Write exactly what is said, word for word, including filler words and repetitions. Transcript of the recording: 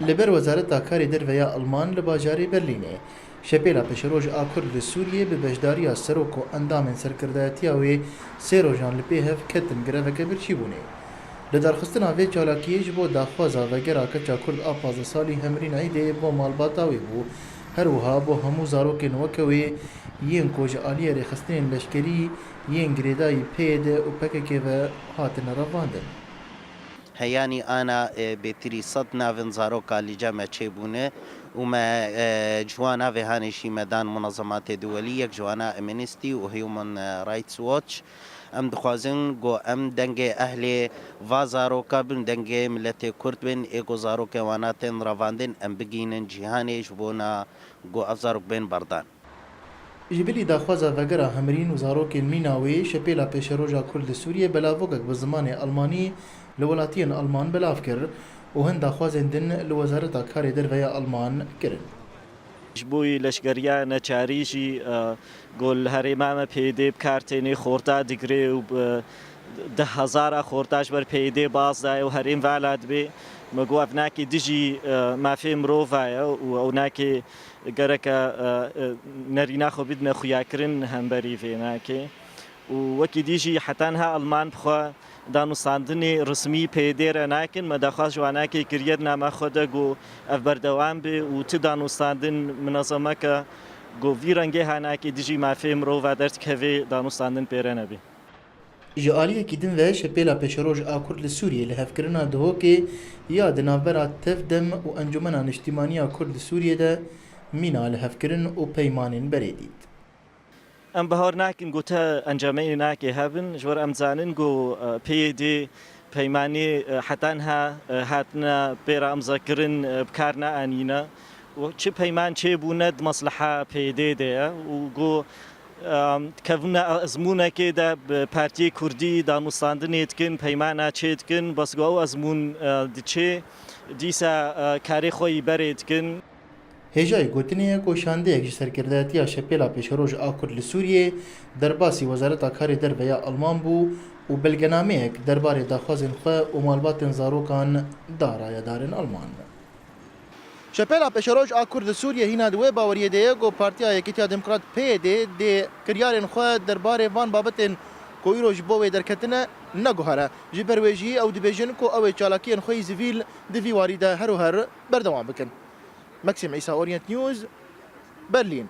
Li ber Wezareta Karê Derve ya Alman li bajarê Berlînê, Şepêla Pêşeroj a Kurd li Sûriyê bi beşdariya serok û endamên serkirdayetiya wê sê rojan li pê hev ketin greveke birçîbûnê. Lidarxistina vê çalakiyê ji bo daxwaza vegera keça Kurd a pazdeh salî Hemrîn Îdê bo malbata wê bû, her wiha bo hemû zarokên weke wê yên ku ji aliyê rêxistinên leşkerî yên girêdayî P Y D û P K K ve hatine revandin. Heyanî ana, e, bêtirî sed navên zaroka li cem me çêbûne û me, e, ji wan navê hanê jî me dan munezematê duwelî, yek ji wana Amnesty û Human Rights Watch. Em dixwazin ku em dengê ehlê va zaroka bin, dengê miletê Kurd bin, ê ku zarokên wana tên revandin, em bigihînin cîhanê ji bona ku ev zarok bên berdan. Ji bilî daxwaza vegera Hemrîn û zarokên mîna wê, Şepêla Pêşeroja Kurd li Sûriyê belavokek bi zimanê Almanî li welatiyên Alman belav kir û hin daxwazên din li Wezareta Karê Derve ya Alman kirin. Ji bo leşkeriya neçarî jî, e, ku li herêma me P Y D bi kar tênê xorta digire û bi deh hezara xorta ji ber P Y D baz daye û herêm vala dibe. Me got ev nake dijî, e, mafê mirova ye û ew nake gereke, e, e, nerîna xwe bidine xuyakirin hemberî vê nake. Û wekî dî jî heta niha Alman bi xwe danûstandinê resmî P Y D re nakin. Me daxwaz ji wanakê kiriye di nama xwe de ku ev berdewam be û ti danûstandin minezemeke ku vî rengê hanakê dijî mafê mirova derdikeve danûstandin pê re nebe. Ji aliyekî din ve Şepêla Pêşeroj a Kurd li Sûriyê lihevkirina Duhokê ya di navbera Tevdem û Encûmena Niştîmaniya Kurd li Sûriyê de mîna lihevkirin û peymanên berê dît. Em bahar nakin ku te encameyê nake hebin, ji ber em zanin ku, e, P Y D peymanê, e, heta niha, e, hatine pê re imzakirin, e, bi kar neanîne. Û çi peyman çêbûne di mesleha P Y D de ye û ku, e, dikevine ezmûnekê de bi Partiyê Kurdî danûstandinê dikin, peymana çê dikin, bes ku ew ezmûn, e, diçê, dîsa, e, karê xwe yî berê dikin. Hêjayî gotinê ye ku şandeyek ji serkirdayetiya Şepêla Pêşeroj a Kurd li Sûriyê derbasî Wezareta Karê Derve ya Alman bû û belgenameyek derbarê daxwazên xwe û malbatên zarokan da rayedarên Alman. Şepêla Pêşeroj a Kurd li Sûriyê hîna di wê baweriyê de ye ku Partiya Yekîtiya Demokrat P Y D dê kiryarên xwe derbarê van babetên ku îro ji bo wê derketine neguhere. Ji ber wê jî ew dibêjin ku ew ê çalakiyên xwe yî sivîl di vî warî de her û her berdewam bikin. Maxim Îsa, Orient News, Berlîn.